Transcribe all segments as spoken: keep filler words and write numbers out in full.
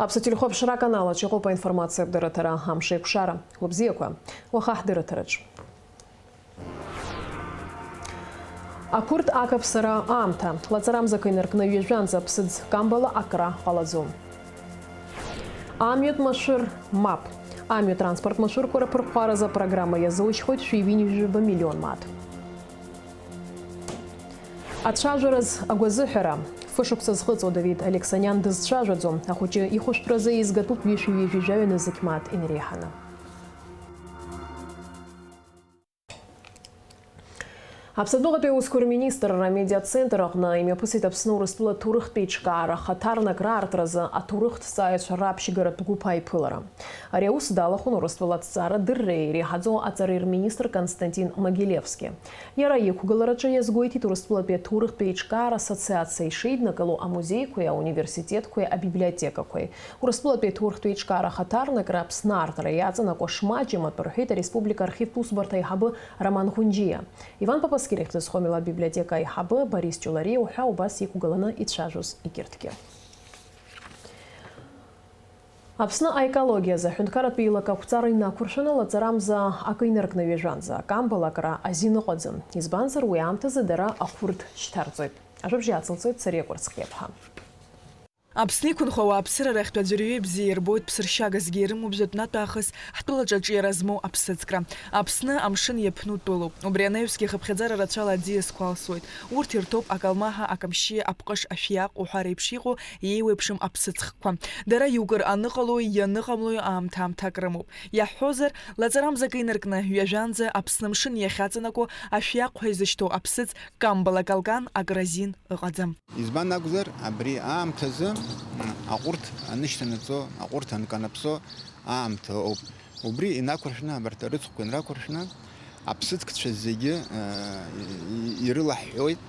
Аԥсуа телехәаԥшра аканал аҿы иҟоуп аинформациатә дырраҭара Амш еиқәшара. Уабзиақәа, уаха ҳдырраҭараҿ. Ақәырҭ акаԥсара аамҭа. Лаҵарамзақәа инаркны ҩажәанӡа аԥсыӡ камбала акра ҟалаӡом. Амҩатә машәыр мап. Амҩа транспорт машәырқәа рыԥырхәаразы апрограмма иазушьхоит шәи ҩынҩажәаба миллион мааҭ. Ацәажәараз агәазыҳәара. Фышықәса зхыҵуа Давид Алексаниан дызцәажәаӡом, ахәыҷы ихәышәтәразы еизгатәуп ҩышәи ҩажәи жәаҩа нызқь мааҭ инареиҳаны. Аԥсадуҟатәи аусқәа рминистрра амедиацентр аҟны имҩаԥысит Аԥсны Урыстәыла ҭоурыхтә еиҿкаара хаҭарнак раартразы аҭоурыхҭҵааҩцәа раԥшьгаратә гәыԥ аиԥылара. Ари аус далахәын Урыстәыла аҭҵаарадырреи иреиҳаӡоу аҵареи рминистр Константин Могилевски. Иара иқәгылараҿы иазгәеиҭеит Урыстәылатәи аҭоурыхтә еиҿкаара ассоциациа ишеиднакыло амузеиқәеи ауниверситетқәеи абиблиотекақәеи. Урыстәылатәи аҭоурыхтә еиҿкаара ахаҭарнакра Аԥсны аартра иаҵанакуа шмаҷым атәы рҳәеит ареспублика архивтә усбарҭа аиҳабы Роман Ӷәынџьиа. Иван Папаскир ихьӡызхо амилаҭ библиотека аиҳабы Борис Ҷулариа уҳәа убас иқәгыланы ицәажәоз егьырҭгьы. Аԥсны аекологиазы аҳәынҭқарратә еилак ақәҵара инақәыршәаны лаҵарамза акы инаркны ҩажәанӡа, акамбалакра азин ыҟаӡам. Избанзар, уи аамҭазы дара ақәырҭ шьҭарҵоит. Ажәабжь ацылҵоит Сариа Кәарцхиаԥҳа. Аԥсны иқәынхо ауааԥсыра рахьтә аӡәырҩы ибзиа ирбоит ԥсыршьагазгьы ирымоу бжатә натә аахыс ҳтәылаҿы аҿиара змоу аԥсыӡкра. Аԥсны амшын иаԥну тәылоуп. Убри анаҩсгьы ахыԥхьаӡара рацәала аӡиасқәа алсуеит. Урҭ ирҭоуп акалмаҳа, акамшьы, аԥҟыш, ашәиаҟ уҳәа реиԥш иҟоу еиуеиԥшым аԥсыӡхқәа. Дара иукыр аныҟалои ианыҟамлои аамҭа-аамҭак рымоуп. Иаҳҳәозар, лаҵарамза акы инаркны, ҩажәанӡа Аԥсны амшын иахьаҵанакуа ашәиаҟ ҳәа изышьҭоу аԥсыӡ камбала калкан акразин ыҟаӡам. Избан акәзар, абри аамҭазы, м, аҟәырҭ анышьҭанаҵо, аҟәырҭ анканаԥсо аамҭа ауп. Убри инақәыршәны, абарҭ арыцхәқәа инрақәыршәны, аԥсыӡкцәа зегьы, э, и-, и-, ирылаҳәҳәоит,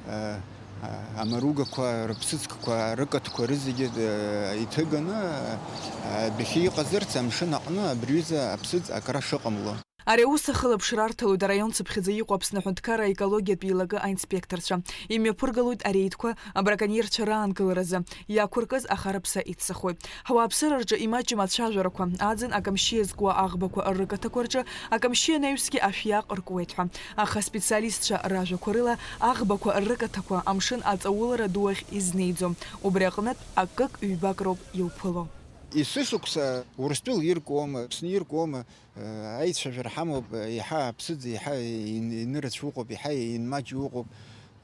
э, а-, амаругақәа, рыԥсыӡкқәа, рыкатқәа рызегьы, э, иҭыганы, э, адәахьы иҟазарц амшын аҟны абри ҩыза аԥсыӡ акра шыҟамло. Ари аус ахылаԥшра арҭалоит араион цыԥхьаӡа иҟоу Аԥсны аҳәынҭқарра аекологиатә еилагы аинспекторцәа. Имҩаԥыргалоит ареидқәа абраконьерцәа раанкыларазы иақәыркыз ахараԥса иццахоит. Ҳауааԥсыра рҿы имаҷым ацәажәарақәа, аӡын акамшьы иазкуа аӷбақәа ррыкаҭақәа рҿы акамшьы анаҩсгьы ашәиаҟ ркуеит ҳәа. Аха аспециалистцәа ражәақәа рыла аӷбақәа ррыкаҭақәа амшын аҵаулара ду ахь изнеиӡом. Убри аҟнытә акык-ҩбак роуп иуԥыло. Есышықәса Урыстәыла иркуама, Аԥсны иркуама, аицәажәара ҳамоуп, еиҳа аԥсыӡ еиҳа ин-, инырацә ыҟоуп, еиҳа инмаҷу ыҟоуп.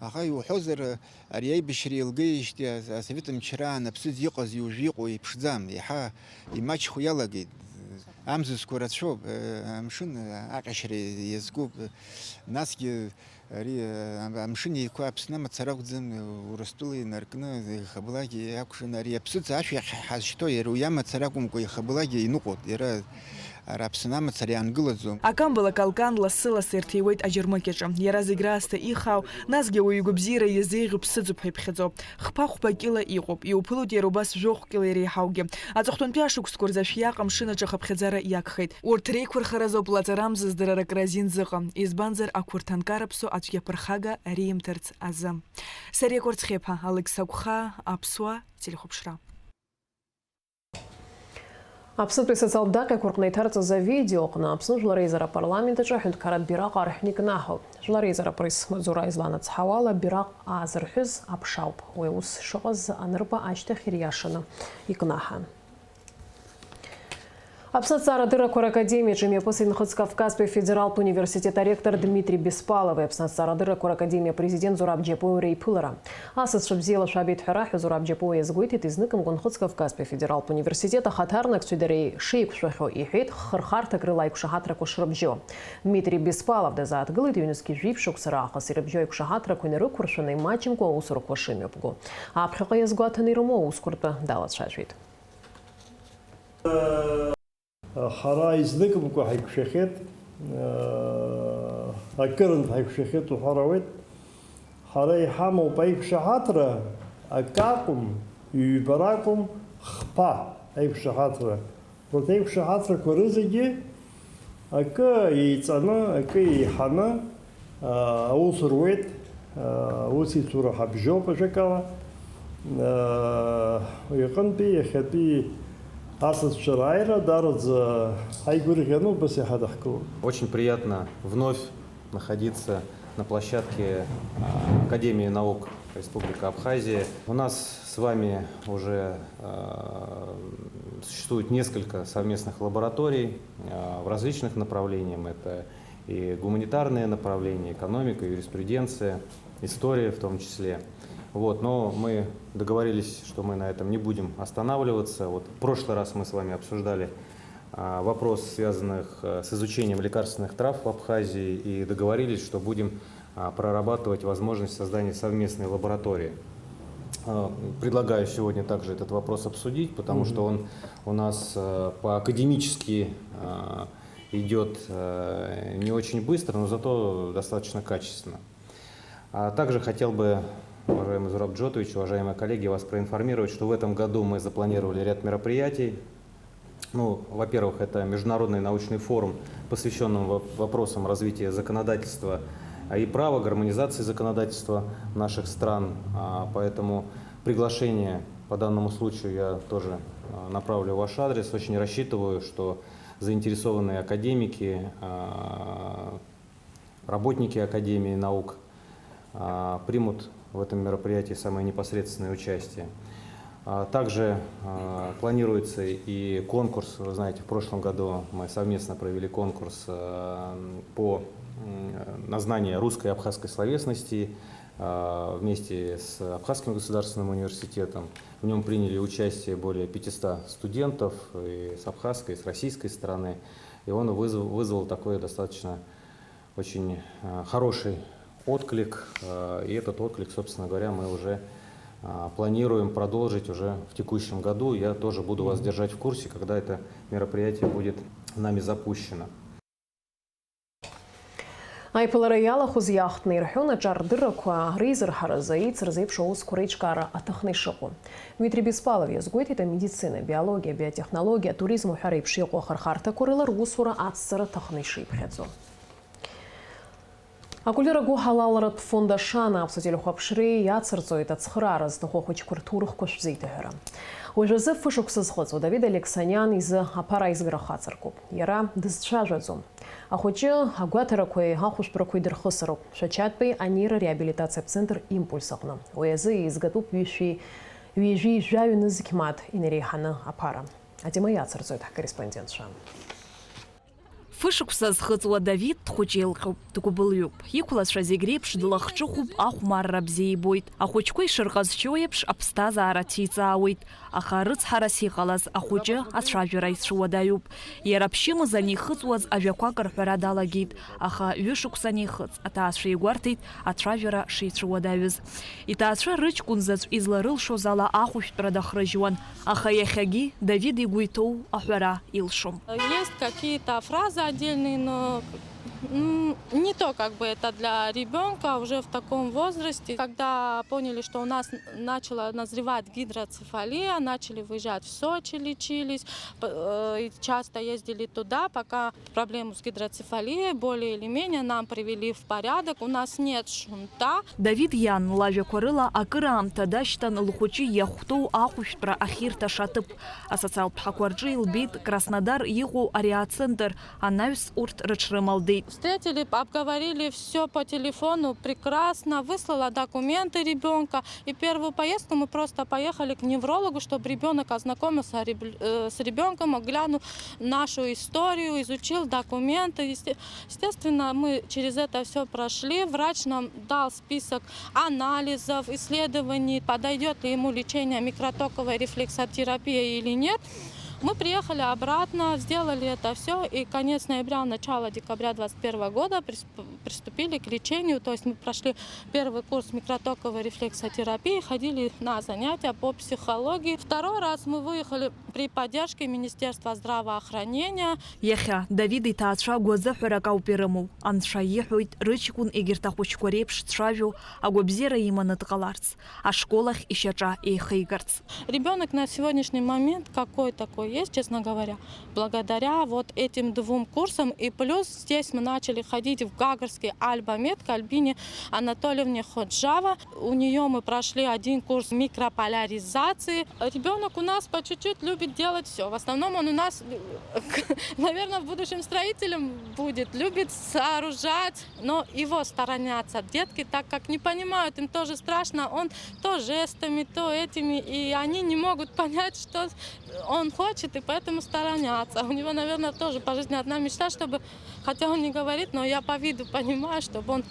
Аха иуҳәозар, ари аибашьра еилгеижьҭеи а-, асовет мчраан аԥсыӡ иҟаз уажәы иҟоу еиԥшӡам, еиҳа имаҷхо иалагеит. Амзызқәа рацәоуп, амшын аҟьашьра иазкуп, насгьы Ари, э, ам-, амшын еиқәа Аԥсны амацара акәӡам, Урыстәыла инаркны, ихаблагьы иакәшаны, ари аԥсыӡ ашә иахь ҳазшьҭоу, иара уи амацара акәымкәа, ихаблагьы иныҟәоит, иара ара Аԥсны амацара иаангылаӡом. Акамбала калкан лассы-лассы ирҭиуеит аџьармыкьаҿы. Иара зегь раасҭа ихаау, насгьы ауаҩы игәабзиара иазеиӷьу ԥсыӡуп ҳәа иԥхьаӡоу. Хԥа-хәба кьыла иҟоуп, иуԥылоит иара убас жәохә кьыла иреиҳаугьы. Аҵыхәтәантәи ашықәсқәа рзы ашәиаҟ амшын аҿы ахыԥхьаӡара иагхеит. Урҭ реиқәырхаразоуп лаҵарамза здырара акра азин зыҟам, избанзар, ақәырҭанкараԥсо аӡә иаԥырхага римҭарц азы. Сариа Кәарцхиаԥа, Алекса Гәхаа, Аԥсуа телехәаԥшра. Аԥснытәи асоциалтә даҟьақәа рҟны иҭарҵаз авидео аҟны Аԥсны Жәлар Реизара апарламент аҿы аҳәынҭқарратә бираҟ арҳәны икнаҳауп. Жәлар Реизара апресс-маҵзура изланацҳауа ала, абираҟ аазырҳәыз аԥша ауп. Уи аус шыҟаз анырба ашьҭахь ириашаны икнаҳан. Аԥсны аҭҵаарадыррақәа ракадемиаҿы имҩаԥысит Нхыҵ Кавказтәи афедералтә университет аректор Дмитри Беспалови Аԥсны аҭҵаарадыррақәа ракадемиа апрезидент Зураб Џьапуи реиԥылара. Асасцәа бзиала шәабеит ҳәа раҳәа Зураб Џьапуи иазгәеиҭеит, изныкымкәа Нхыҵ Кавказтәи афедералтә университет ахаҭарнакцәеи дареи шеиқәшәахьоу, иҳәеит, хырхарҭак рыла аиқәшаҳаҭрақәа шрыбжьоу. Дмитри Беспалов дазааҭгылеит ҩнызқьи жәиԥшь шықәса раахыс ирыбжьоу аиқәшаҳаҭрақәа инарықәыршәаны, имаҷымкәа аусурақәа шымҩаԥго. Аԥхьаҟа иазгәаҭаны ирымоу аусқәа ртәы далацәажәеит. Ҳара изныкымкәа ҳаиқәшәахьеит, акырынтә ҳаиқәшәахьеит уҳәар ауеит. Ҳара иҳамоуп аиқәшаҳаҭра, акы акәым, ҩба ракәым, хԥа аиқәшаҳаҭра. Урҭ аиқәшаҳаҭрақәа рызегьы акы еиҵаны, акы еиҳаны, аа, аус руеит, аа, аусеицура ҳабжьоуп ажәакала. Уи аҟынтәи иахьатәи асасцәа рааира даараӡа ҳаигәырӷьаны убас иаҳа даҳкылоит. Очень приятно вновь находиться на площадке, а, Академии наук Республики Абхазия. У нас с вами уже, а, существует несколько совместных лабораторий, а, в различных направлениях. Это и гуманитарные направления, экономика, юриспруденция, история в том числе. Вот, но мы договорились, что мы на этом не будем останавливаться. Вот в прошлый раз мы с вами обсуждали, а, вопрос, связанных, э, с изучением лекарственных трав в Абхазии, и договорились, что будем, а, прорабатывать возможность создания совместной лаборатории. А, предлагаю сегодня также этот вопрос обсудить, потому Мгм. что он у нас, э, по-академически, э, идёт, э, не очень быстро, но зато достаточно качественно. А также хотел бы, уважаемый Зураб Джотович, уважаемые коллеги, вас проинформировать, что в этом году мы запланировали ряд мероприятий. Ну, во-первых, это международный научный форум, посвящённый воп-, вопросам развития законодательства, а, и права, гармонизации законодательства наших стран. А, поэтому приглашение по данному случаю я тоже, а, направлю в ваш адрес. Очень рассчитываю, что заинтересованные академики, а, работники Академии наук, а, примут в этом мероприятии самое непосредственное участие. А, также, а, планируется и конкурс. Вы знаете, в прошлом году мы совместно провели конкурс, а, по, м, на знание русской и абхазской словесности, а, вместе с Абхазским государственным университетом. В нём приняли участие более пятисот студентов и с абхазской, и с российской стороны. И он вызв-, вызвал такой достаточно очень, э, хороший отклик, э, и этот отклик, собственно говоря, мы уже, а, планируем продолжить уже в текущем году. Я тоже буду вас держать в курсе, когда это мероприятие будет нами запущено. Аиԥылара иалахәыз иаахтны ирҳәон аҿар рдыррақәа реизырҳаразы еицырзеиԥшу аусқәа реиҿкаара аҭахны ишыҟоу. Дмитри Беспалов иазгәеиҭеит, амедицина, абиологиа, абиотехнологиа, атуризм уҳәа реиԥш иҟоу ахырхарҭақәа рыла русура ацҵара аҭахны ишиԥхьаӡо. Акультура гәыҳалалратә фонд Ашана аԥсуа телехәаԥшреи иацырҵоит ацхыраара зҭаху ахәыҷқәа рҭоурыхқәа шәзеиҭаҳәара. Уажәазы фышықәса зхыҵуа Давид Алексаниан изы аԥара аизгара хаҵаркуп. Иара дызцәажәаӡом. Ахәыҷы агәаҭарақәеи ахәышәтәрақәеи дырхысыроуп Шәачатәи анеира реабилитациа центр Импульс аҟны. Уи азы еизгатәуп ҩышәи, ҩажәи жәаҩа нызқь мааҭ инареиҳаны аԥара. Атема иацырҵоит ҳкорреспондентцәа. Фышықәса зхыҵуа Давид дхәыҷы еилҟьоуп, дгәыбылҩуп. Иқәлацәа зегь реиԥш длахҿыхуп, ахәмарра бзиа ибоит. Ахәыҷқәа ишырҟазшьоу еиԥш, аԥсҭазаара ҭиҵаауеит. Аха рыцҳарас иҟалаз ахәыҷы ацәажәара ицәуадаҩуп. Иара ԥшьымз анихыҵуаз ажәақәак рҳәара далагеит, аха ҩышықәса анихыҵ, аҭаацәа игәарҭеит ацәажәара шицәуадаҩыз. Иҭаацәа рыҷкәын заҵә изларылшоз ала ахәышәтәра дахрыжьуан, аха иахьагьы Давид игәы иҭоу аҳәара илшом. Есть какие-то фразы отдельные, но, м, не то, как бы, это для ребёнка уже в таком возрасте. Когда поняли, что у нас н-, начала назревать гидроцефалия, начали выезжать в Сочи, лечились, п-, э, и часто ездили туда, пока проблему с гидроцефалией более или менее нам привели в порядок. У нас нет шунта. Давид иан, лажәақәа рыла, акыраамҭа дашьҭан лхәыҷы иахәҭоу ахәышәтәра ахьирҭаша аҭыԥ. Асоциалтә ҳақәа рҿы илбеит Краснодар иҟоу ари ацентр, анаҩс урҭ рыҽрымалдеит. Встретили, обговорили всё по телефону, прекрасно, выслала документы ребёнка. И первую поездку мы просто поехали к неврологу, чтобы ребёнок ознакомился реб-, э, с ребёнком, глянул нашу историю, изучил документы. Есте-, естественно, мы через это всё прошли. Врач нам дал список анализов, исследований, подойдёт ли ему лечение микротоковой рефлексотерапией или нет. Мы приехали обратно, сделали это всё, и конец ноября, начало декабря двадцать первого года прис-, приступили к лечению. То есть мы прошли первый курс микротоковой рефлексотерапии, ходили на занятия по психологии. Второй раз мы выехали при поддержке Министерства здравоохранения. Иахьа Давид иҭаацәа гәазыҳәарак ауп ирымоу. Анцәа иҳәоит, рыҷкәын егьырҭ ахәыҷқәа реиԥш дцәажәо, агәабзиара иманы дҟаларц, ашкол ахь ишьаҿа еихигарц. Ребёнок на сегодняшний момент какой такой? Есть, честно говоря, благодаря вот этим двум курсам. И плюс здесь мы начали ходить в Гагарский альбомед к Альбине Анатольевне Ходжава. У нее мы прошли один курс микрополяризации. Ребенок у нас по чуть-чуть любит делать все. В основном он у нас, наверное, в будущем строителем будет, любит сооружать. Но его сторонятся детки, так как не понимают, им тоже страшно. Он то жестами, то этими, и они не могут понять, что он хочет, и поэтому сторонятся. У него, наверное, тоже по жизни одна мечта, чтобы, хотя он не говорит, но я по виду понимаю, чтобы он,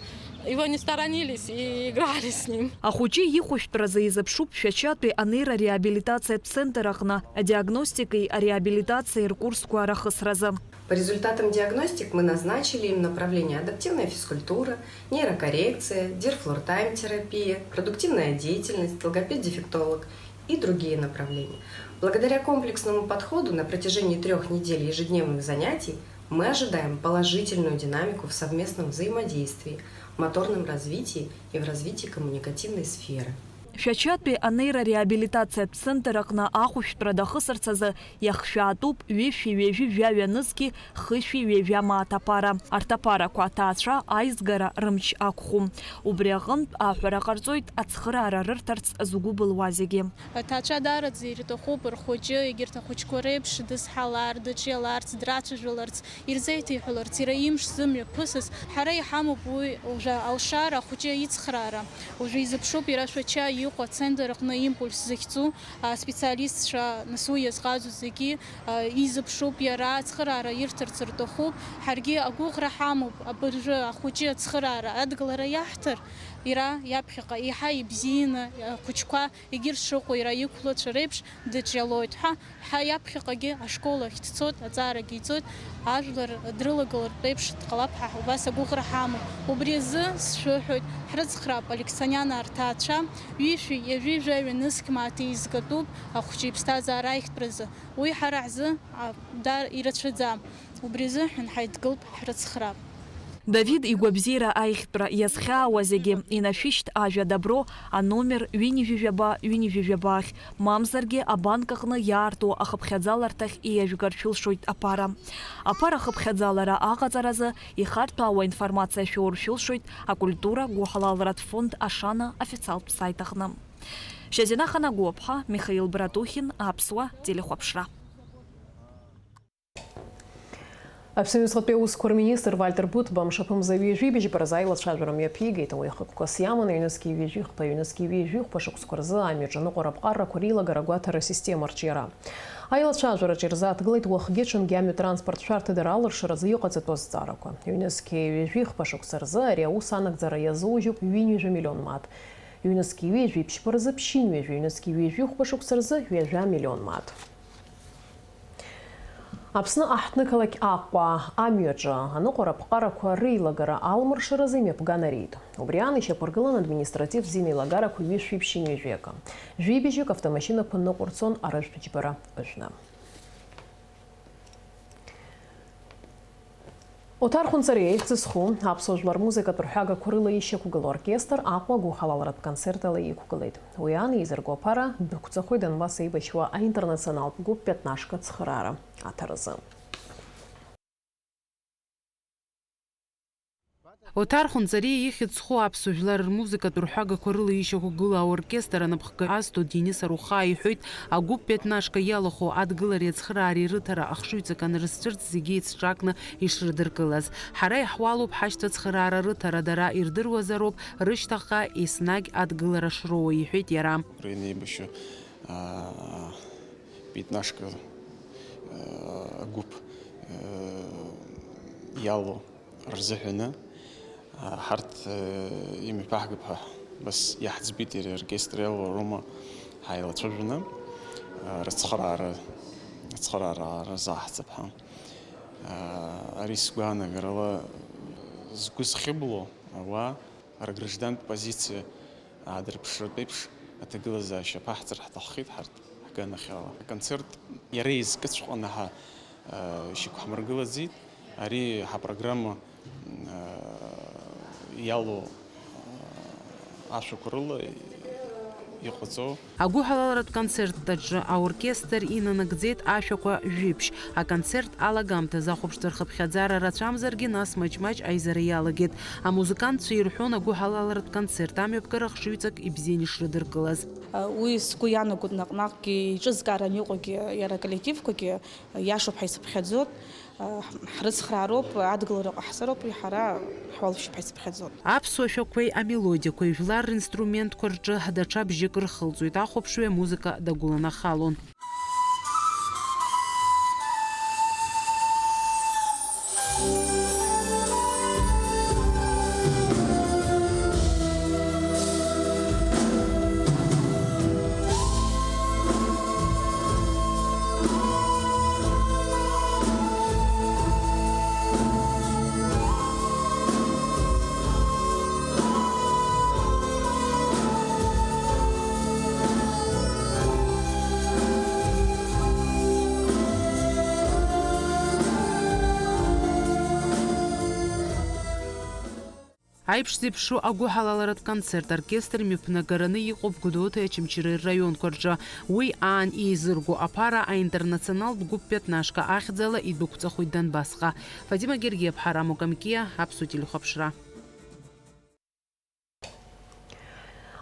его не сторонились и играли с ним. Ахәыҷы ихәышәтәразы изыԥшуп Шәачатәи анеира реабилитациатә центр аҟны адиагностикеи ареабилитациеи ркурсқәа рахысразы. По результатам диагностик мы назначили им направление адаптивная физкультура, нейрокоррекция, дирфлортайм-терапия, продуктивная деятельность, логопед-дефектолог и другие направления. Благодаря комплексному подходу на протяжении трех недель ежедневных занятий мы ожидаем положительную динамику в совместном взаимодействии, в моторном развитии и в развитии коммуникативной сферы. Шәачатәи анеира реабилитациатә центр аҟны ахәышәтәра дахысырц азы иахшәаатәуп ҩышәи ҩажәи жәаҩа нызқьи хышәи ҩажәа мааҭ аԥара. Арҭ аԥарақәа аҭаацәа аизгара рымч ақәхом. Убри аҟынтә аҳәара ҟарҵоит ацхыраара рырҭарц згәы былуа зегьы. Аҭаацәа даараӡа ирҭахуп рхәыҷы, егьырҭ ахәыҷқәа реиԥш дызҳалар, дыҿиаларц, драцәажәаларц, ирзеиҭеиҳәаларц, иара имш зымҩаԥысыз. Ҳара иҳамоуп уи уажәы алшара, ахәыҷы ицхраара. Уажәы изыԥшуп иара Шәача иҟоу ацентр аҟны импульс захьӡу аспециалистцәа, нас уи иазҟазоу зегьы, а, изыԥшуп иара, ацхыраара ирҭарц рҭахуп. Ҳаргьы агәыӷра ҳамоуп, абыржәы ахәыҷы ацхыраара адгылара иаҳҭар, иара иаԥхьаҟа еиҳа ибзианы, ахәыҷқәа егьырҭ шыҟоу иара иқәлацәа реиԥш дыҿиалоит ҳәа. Ҳа иаԥхьаҟагьы ашкол ахь дцоит, аҵаарагьы иҵоит, ажәлар дрылагылартә еиԥш дҟалап ҳәа убас агәыӷра ҳамоуп. Убри азы сшәыҳәоит, ҳрыцхраап Алексаниан арҭаацәа, ҩышәи ҩажәи жәаҩа нызқь мааҭ еизгатәуп ахәҷы иԥсҭазаара аиӷьтәразы. Уи ҳара ҳзы, а, дар ирацәаӡам. Убри азыҳәан ҳаидгылт, ҳрыцхраап. Давид игәабзиара аиӷьтәра иазхьаауа зегьы инашәышьҭ ажәа «Добро» аномер ҩынҩажәи жәаба, ҩынҩажәи жәаба ахь, мамзаргьы абанк аҟны иаарту ахыԥхьаӡаларҭахь иажәгар шәылшоит аԥара. Аԥара ахыԥхьаӡалара аҟаҵаразы ихарҭәаауа информациа шәоур шәылшоит акультура гәыҳалалратә фонд «Ашана» официалтә сайт аҟны. Шьазина Ханагәаԥҳа, Михаил Братухин, Аԥсуа телехәаԥшра. Аԥсны аҩныҵҟатәи аусқәа рминистр Вальтер Бутба мшаԥымза ҩажәи быжьба рзы аилацәажәара мҩаԥигеит. Уи ахықәкыс иаман ҩнызқьи ҩажәи хԥа, ҩнызқьи ҩажәи хәба шықәсқәа рзы амҩаҿы аныҟәара аԥҟарақәа реилагара агәаҭара система арҿиара. Аилацәажәараҿы ирзааҭгылеит уахгьы-ҽынгьы амҩатранспорт шәарҭадара алыршаразы иҟаҵатәу азҵаарақәа. Ҩнызқьи ҩажәи хԥа шықәса рзы ари аус анагӡара иазужьуп ҩынҩажәа миллион мааҭ. Ҩнызқьи ҩажәи ԥшьба рзы ԥшьынҩажәи, ҩнызқьи ҩажәи хәба шықәса рзы ҩажәа миллион мааҭ. Аԥсны аҳҭнықалақь Аҟәа амҩаҿы аныҟәара аԥҟарақәа реилагара алмыршаразы имҩаԥган ариит. Убри аан ишьақәыргылан административтә зин еилагарақәа ҩышәи ԥшьынҩажәи акы. Жәибжьык автомашьынақәа ныҟәырцон арыжәтә џьбара ыжәны. Оҭар Хәынҵариа ихьӡ зху аԥсуа жәлар рмузыкатә рҳәагақәа рыла ишьақәгылоу оркестр Аҟәа гәыҳалалратә концертала иқәгылеит. Уи аан еизырго аԥара дәықәҵахоит Донбасс еибашьуа аинтернационалтә гәыԥ Пятнашка ацхыраара аҭаразы. Оҭар Хәынҵариа ихьӡ зху аԥсуа жәлар рмузыкатә рҳәагақәа рыла ишьақәгылоу аоркестр анапхгаҩ Асто Денис Арухаа иҳәоит, агәыԥ Пятнашка иалахәу адгылареи ацхыраареи рыҭара ахшыҩҵак анрызцәырҵ зегьы еицҿакны ишрыдыркылаз. Ҳара иаҳуалуп ҳашьҭа ацхыраара рыҭара, дара ирдыруазароуп, рышьҭахьҟа еснагь адгылара шроуа, иҳәеит иара. Рыҩны еибашьу, аа, Пятнашка, аа, агәыԥ, аа, иалоу рзыҳәаны, аа, ҳарҭ, аа, имҩаԥаҳгап ҳәа бас иаҳӡбеит, иара аоркестр иалоу Рома ҳаилацәажәаны, аа, рыцхыраара, ацхыраара рзаҳҵап ҳәа. Аа, ари сгәаанагарала згәы зхьыбло ауаа рграждантә позициа аадырԥшратә еиԥш аҭагылазаашьа аԥаҳҵар ҳҭаххеит ҳарҭ ҳганахьала. Аконцерт иара изкыҵәҟьаны ҳа, э, ишьақәҳмыргылаӡеит. Ари ҳапрограмма, э, иалоу, э, ашәақәа рыла иҟаҵоу. Агәыҳалалратә концерт аҿы аоркестр инанагӡеит ашәақәа жәиԥшь. Аконцерт алагамҭазы ахәаԥшцәа рхыԥхьаӡара рацәамзаргьы, нас маҷ-маҷ аизара иалагеит. Амузыкантцәа ирҳәон агәыҳалалратә концерт амҩаԥгара хшыҩҵак ибзиан ишрыдыркылаз. Уи сгәы иаанагоит наҟ-наҟгьы еиҿызкааран иҟоугьы иара аколлективқәагьы иашоуп ҳәа исыԥхьаӡоит. Ҳрыцхраароуп, адгылара ҟаҳҵароуп, ҳара ҳуалԥшьоуп ҳәа исыԥхьаӡоит. Аԥсуа шәақәеи амелодиақәеи жәлар ринструментқәа рҿы даҽа бжьык рхылҵуеит, ахәаԥшҩы амузыка дагәыланахалон. Аиԥш зеиԥшу агәыҳалалратә концерт оркестр мҩаԥнагараны иҟоуп Гәдоуҭеи Очамчыреи рраионқәа рҿы. Уи аан еизырго аԥара аинтернационалтә гәыԥ Пиатнашка ахьӡала идәықәҵахоит Донбассҟа. Фатима Гергиаԥҳа, Рамо Камкиа, Аԥсуа телехәаԥшра.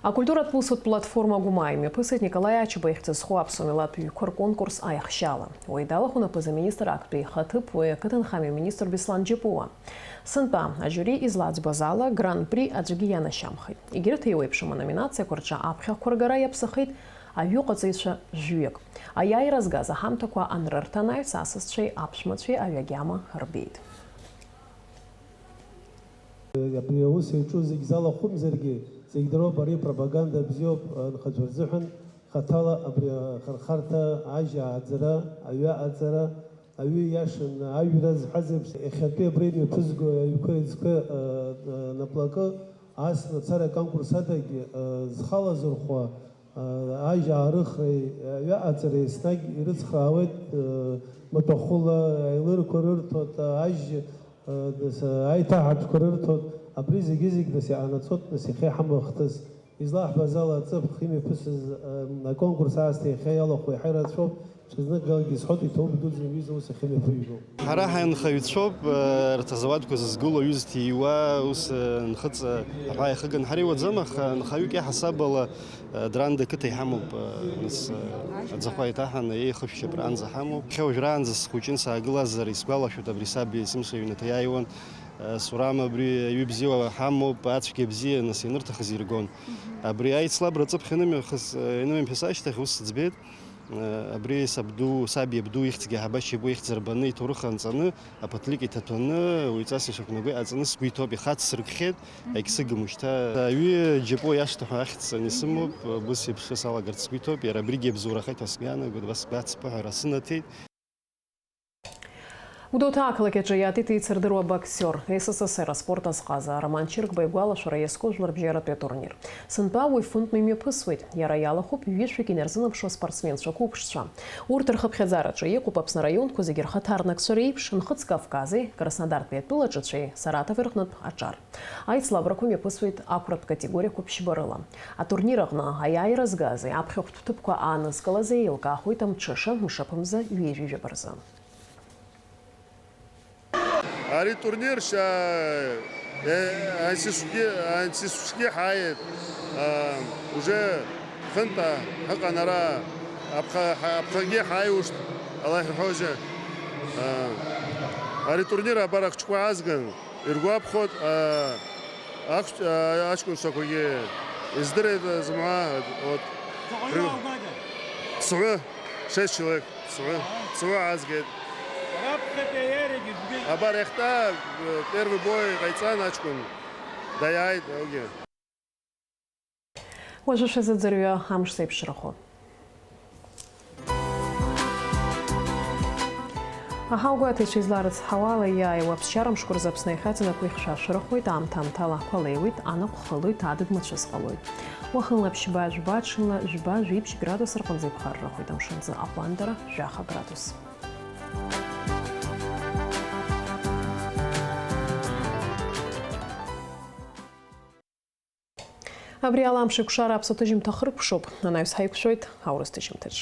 Акультуратә усутә платформа Гәыма имҩаԥысит Николаи Ачба ихьӡ зху аԥсуа милаҭ ҩқәа рконкурс аихшьаала. Уи далахәын аԥыза-министр актәи ихаҭыԥуаҩ, ақыҭанхамҩа министр Беслан Џьапуа. Сынтәа ажиури излаӡбаз ала, гран-при аӡәгьы ианашьамхеит. Егьырҭ еиуеиԥшым аноминациақәа рҿы аԥхьахәқәа ргара иаԥсахеит аҩныҟаҵаҩцәа жәаҩык. Аиааира згаз аҳамҭақәа анрырҭа анаҩс асасцәеи аԥшәмацәеи аҩ агьама рбеит. Абри аус еиҿу зегь залахәымзаргьы, зегь дыроуп, ари пропаганда бзиоуп, анхацәа рзыҳәан, хаҭала абри ахырхарҭа, ажь ааӡара, аҩы аҵара, аҩы иашан, ажәра зҳәаз еиԥш, иахьатәи абра имҩаԥызго аҩқәа, аӡқәа, э, э, наплакы, ас мацара аконкурс адагь, э, зхы алазырхәуа, Ажь аарыхреи аҩы аҵареи еснагь ирыцхраауеит, маҭәахәыла аилырқәа рырҭоит, ажь, нас, аиҭаҳатәқәа рырҭоит. Абри зегьы-зегь, нас, иҟанаҵоит, нас, иахьа иҳамоу ахҭыс. Излаҳбаз ала, аҵыԥх имҩаԥысыз аконкурс аасҭа иахьа иалахәу иаҳа ирацәоуп. Ҽазнык-галгьы исҳәоит, иҭоуп дуӡӡа иҩыза ус ахьымҩаԥыжәго. Ҳара ҳаинхаҩцәоуп, э, рҭазауадқәа зызгылоу, аҩыза ҭиуа, ус, э, нхыҵ, э, аҳәаа иахыган ҳара иуаӡам, аха нхаҩык иаҳасаб ала, э, Дранда қыҭа иҳамоуп, э, нас, э, аӡахәа иҭаҳаны еихышәшьапраанӡа ҳамоуп. Иахьа уажәраанӡа схәыҷын, саагылазар, исгәалашәоит, абри саб есымша иҩнаҭа иааиуан, э, Сурам абри аҩы бзиа ҳамоуп, ацәгьа бзиа, нас, ианырҭахыз иргон. Абри аицлабра аҵыԥх ианымҩахыс, э, ианымҩаԥыс ашьҭахь ус сыӡбеит. Абри сабду, саб иабду ихьӡгьы Ҳабашь игәы ихьӡ рбаны, иҭоурых анҵаны, аԥаҭлик иҭаҭәаны, уаҩҵас ишақәнаго иҟаҵаны сгәы иҭоуп, ихацсыркхьеит, егьсыгым уажәшьҭа. Аҩы џьапуа иашҭа ҳәа ахьӡ исымоуп, быс еиԥш салагарц сгәы иҭоуп, иара абригьы иабзоурахеит ҳәа сгәы иаанагоит, убас сгәы ацԥыҳәара сынаҭеит. Гәдоуҭа ақалақь аҿы иаатит еицырдыруа боксиор, С С С Р аспорт азҟаза Роман Чыргба игәалашәара иазку жәларбжьаратәи атурнир. Сынтәа уи фынтәны имҩаԥысуеит. Иара иалахәуп ҩышәҩык инарзынаԥшуа спортсменцәа қәыԥшцәа. Урҭ рхыԥхьаӡараҿы иҟоуп Аԥсны араионқәа зегьы рхаҭарнакцәа реиԥш, Нхыҵ Кавкази, Краснодартәи атәылаҿыцәеи Саратови рҟнытә аҿар. Аицлабрақәа мҩаԥысуеит ақәратә категориақәа ԥшьба рыла. Атурнир аҟны аиааира згази аԥхьахәтә ҭыԥқәа аанызкылази еилкаахоит амҽыша, мшаԥымза ҩажәи жәаба рзы. Ари турнир ша, э, ансисгьы, ансисгьы ҳааит, а, уже хынтә ҳаҟан ара, аԥха-, ҳа-, аԥхагьы ҳааиушт, Аллах иҳәозар. А, ари турнир абар ахәыҷқәа азган, иргәаԥхоит, а, ахә-, а, аҷкәынцәақәагьы издырит, а, зымҳәа, вот. Заҟаҩы уаагада? Цаҩы, шесть человек. Цаҩы, цаҩы аазгеит. Раԥхьатәи аиааирагьы жәбеит. Абар иахьтәа, э, первый бой ҟаиҵан аҷкәын. Даиааит, аугьы. Уажәы шәазыӡырҩы амш зеиԥшрахо. Аҳауагәаҭаҩцәа изларыцҳауа ала иааиуа аԥсшьара мшқәа рзы Аԥсны иахьаҵанакуа ихьшәашәарахоит, аамҭа-аамҭала ақәа леиуеит, анаҟә халоит, адыд мацәыс ҟалоит. Уахынла ԥшьба, жәба, ҽынла жәба, жәибжь градус рҟынӡа иԥхаррахоит, амшын аӡы аҟәандара жәаха градус. Абри ала Амшеикәшара аԥсуа ҭыжьымҭа хыркәшоуп, анаҩс ҳаиқәшәоит аурыс ҭыжьымҭаҿ.